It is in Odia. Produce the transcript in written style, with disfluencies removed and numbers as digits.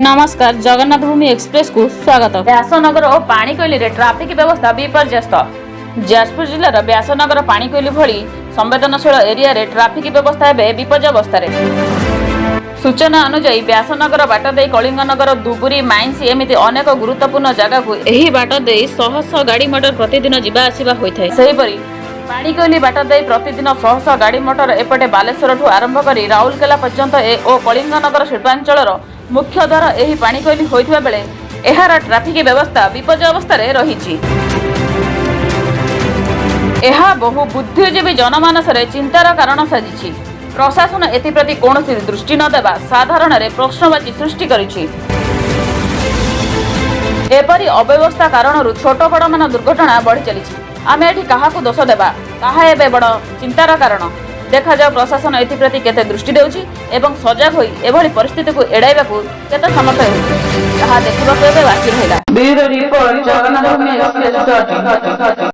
ନମସ୍କାର, ଜଗନ୍ନାଥ ଭୂମି ଏକ୍ସପ୍ରେସକୁ ସ୍ୱାଗତ। ବ୍ୟାସନଗର ଓ ପାଣିକୋଇଲିରେ ଟ୍ରାଫିକ ବ୍ୟବସ୍ଥା ବିପର୍ଯ୍ୟସ୍ତ। ଯାଜପୁର ଜିଲ୍ଲାର ବ୍ୟାସନଗର, ପାଣିକୋଇଲି ଭଳି ସମ୍ବେଦନଶୀଳ ଏରିଆରେ ଟ୍ରାଫିକ ବ୍ୟବସ୍ଥା ଏବେ ବିପର୍ଯ୍ୟୟ ଅବସ୍ଥାରେ। ସୂଚନା ଅନୁଯାୟୀ, ବ୍ୟାସନଗର ବାଟ ଦେଇ କଳିଙ୍ଗନଗର, ଦୁବୁରୀ, ମାଇନ୍ସ ଏମିତି ଅନେକ ଗୁରୁତ୍ୱପୂର୍ଣ୍ଣ ଜାଗାକୁ ଏହି ବାଟ ଦେଇ ଶହ ଶହ ଗାଡ଼ି ମଟର ପ୍ରତିଦିନ ଯିବା ଆସିବା ହୋଇଥାଏ। ସେହିପରି ପାଣିକୋଇଲି ବାଟ ଦେଇ ପ୍ରତିଦିନ ଶହ ଶହ ଗାଡ଼ି ମଟର ଏପଟେ ବାଲେଶ୍ୱରଠୁ ଆରମ୍ଭ କରି ରାଉରକେଲା ପର୍ଯ୍ୟନ୍ତ ଓ କଳିଙ୍ଗନଗର ଶିଳ୍ପାଞ୍ଚଳର ମୁଖ୍ୟ ଦ୍ୱାର ଏହି ପାଣିକୋଇଲି ହୋଇଥିବା ବେଳେ ଏହାର ଟ୍ରାଫିକ ବ୍ୟବସ୍ଥା ବିପର୍ଯ୍ୟୟ ଅବସ୍ଥାରେ ରହିଛି। ଏହା ବହୁ ବୁଦ୍ଧିଜୀବୀ ଜନମାନସରେ ଚିନ୍ତାର କାରଣ ସାଜିଛି। ପ୍ରଶାସନ ଏଥିପ୍ରତି କୌଣସି ଦୃଷ୍ଟି ନ ଦେବା ସାଧାରଣରେ ପ୍ରଶ୍ନବାଚୀ ସୃଷ୍ଟି କରିଛି। ଏପରି ଅବ୍ୟବସ୍ଥା କାରଣରୁ ଛୋଟ ବଡ଼ମାନ ଦୁର୍ଘଟଣା ବଢ଼ି ଚାଲିଛି। ଆମେ ଏଠି କାହାକୁ ଦୋଷ ଦେବା, ତାହା ଏବେ ବଡ଼ ଚିନ୍ତାର କାରଣ। ଦେଖାଯାଉ ପ୍ରଶାସନ ଏଥିପ୍ରତି କେତେ ଦୃଷ୍ଟି ଦେଉଛି ଏବଂ ସଜାଗ ହୋଇ ଏଭଳି ପରିସ୍ଥିତିକୁ ଏଡ଼ାଇବାକୁ କେତେ ସମର୍ଥ ହେଉଛି, ତାହା ଦେଖିବାକୁ ଏବେ ବାକି ରହିଲା। Bureau report, Jagannath Bhumi express dot.